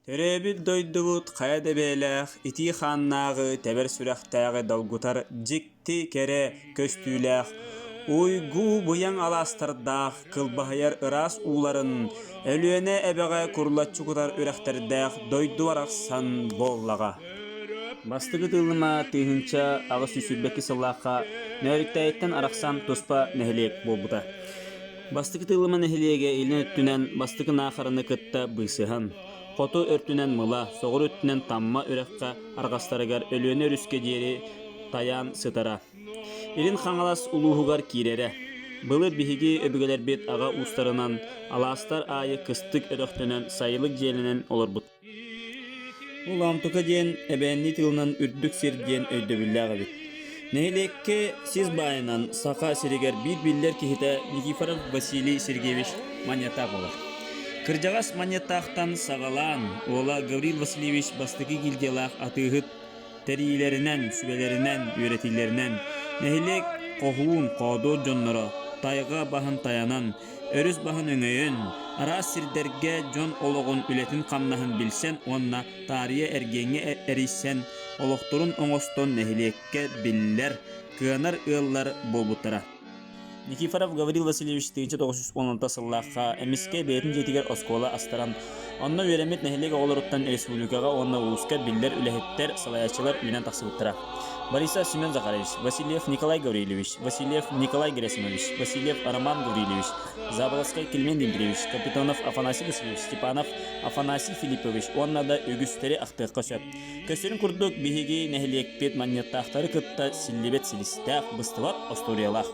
Төрөөбүт дойдубут хайа да бэйэлээх итии хааннааҕы тэбэр сүрэхтээҕи долгутар дьикти кэрэ көстүүлээх, уйгу-быйаҥ алаастардаах, кылбаһыйар ыраас ууларын Өлүөнэ эбэҕэ курулаччы кутар үрэхтэрдээх дойду барахсан буоллаҕа. Бастакы тыыллыма 1822 сыллаахха Нөөрүктээйиттэн арахсан туспа нэһилиэк буолбута. Бастакы Тыыллыма нэһилиэгэ илин өттүнэн Бастакы Наахараны кытта быысыһан, хоту өртүнэн Мыла, соҕуруу өттүнэн Тамма үрэххэ арҕастарыгар Өлүөнэ өрүскэ диэри тайаан сытара. Илин Хаҥалас улууһугар киирэрэ. Былыр биһиги өбүгэлэрбит аҕа уустарынан алаастар аайы кыстык өтөхтөнөн сайылык дьиэлэнэн олорбуттар. Улаамтука диэн эбээннии тылынан үрдүк сир диэн өйдөбүллээх эбит. Нэһилиэккэ сис баайынан Саха сиригэр биир биллэр киһитэ Никифоров Василий Сергеевич Манньатаах буолар. Кырдьаҕас Манньатаахтан саҕалаан уола Гаврил Васильевич бастакы гильдиялаах атыыһыт тэрийиилэринэн, сүбэлэринэн, үөрэтиилэринэн нэһилиэк хоһуун, хоодуот дьонноро тайҕа баһын тайанан, өрүс баһын өҥөйөн, араас сирдэргэ дьон олоҕун, үлэтин-хамнаһын билсэн уонна таарыйа эргиэҥҥэ эрийсэн, олохторун оҥостон нэһилиэккэ биллэр, кыанар ыаллар буолбуттара. Никифоров Гаврил Васильевич 1916 сыллаахха эмискэ бэйэтин дьиэтигэр оскуола астаран, онно үөрэммит нэһилиэк оҕолоруттан республикаҕа уонна улууска биллэр үлэһиттэр, салайааччылар үүнэн тахсыбыттара. Борисов Семен Захарович, Васильев Николай Гаврильевич, Васильев Николай Герасимович, Васильев Роман Гаврильевич, Заболоцкай Климент Дмитриевич, Капитонов Афанасий Васильевич, Степанов Афанасий Филиппович уонна да үгүстэри ахтыахха сөп. Көстөрүн курдук, биһиги нэһилиэкпит манньыаттаахтары кытта силлибэт силистээх, быстыбат остуоруйалаах.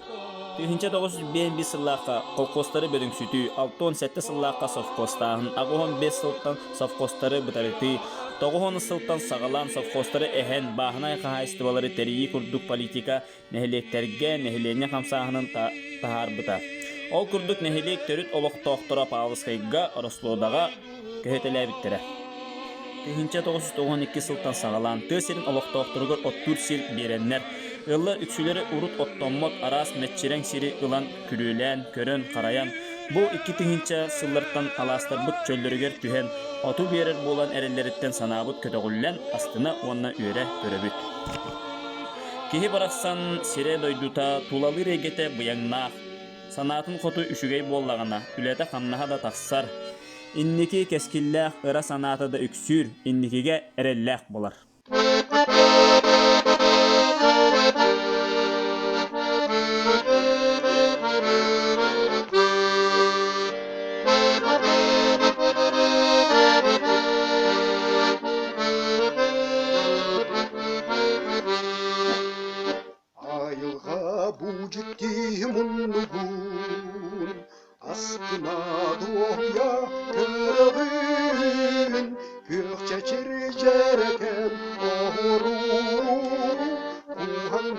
1905 сыллаахха колхозтары бөдөҥсүтүү, 67 сыллаахха совхозтааһын, 85 сылтан совхозтары бытарытыы, 90 сылтан саҕалаан совхозтары эһэн, бааһынай хаһаайыстыбалары тэрийии курдук политика нэһилиэктэргэ нэһилиэнньэ хамсааһынын таһаарбыта. Ол курдук нэһилиэк төрүт олохтоохторо Павловскайга, Рослодаҕа көһүтэлээбиттэрэ. 1992 сылтан саҕалаан тыа сирин олохтоохторугар оттуур сир биэрэннэр, ыаллар үксүлэрэ урут оттоммот араас мэччирэҥ сири ылан күрүөлээн, көрөн-харайан, бу 2000 сыллартан алаастарбыт чөллөрүгэр түһэн, оту биэрэр буолан эрэллэриттэн санаабыт көтөҕүллэн, астына уонна үөрэ көрөбүт. Киһи барахсан сирэ-дойдута, тулалыыр эйгэтэ быйаҥнаах, санаатын хоту үчүгэй буоллаҕына, үлэтэ-хамнаһа да тахсар, инники кэскиллээх ыра санаата да үксүүр, инникигэ эрэллээх буолар. Айылҕа бу дьикти муннугун астына дуоһуйа көрөҕүн, күөх чэчир дьэрэкээн оһуору кууһан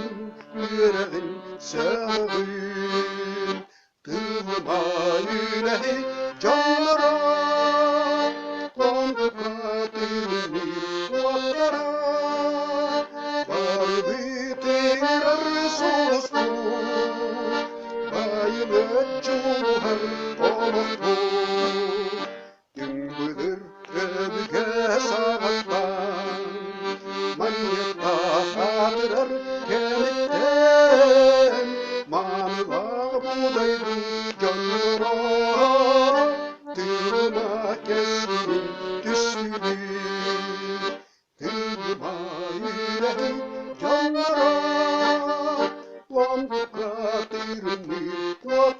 үөрэҕин сөҕөҕүн. Тыыллыма үлэһит дьонноро, онтука тыынныыр уоттара, барыбыт ыҥырар сулуспут, байылыат дьулуһар олохпут. Түҥ былыр өбүгэ саҕаттан манньыктаах аатырар кэмиттэн маанылаах будайдуу дьонноро тыына кэскилин түстүүр. Тыыныма үлэһит дьонноро, лоҥкука тырымныыр уоттара.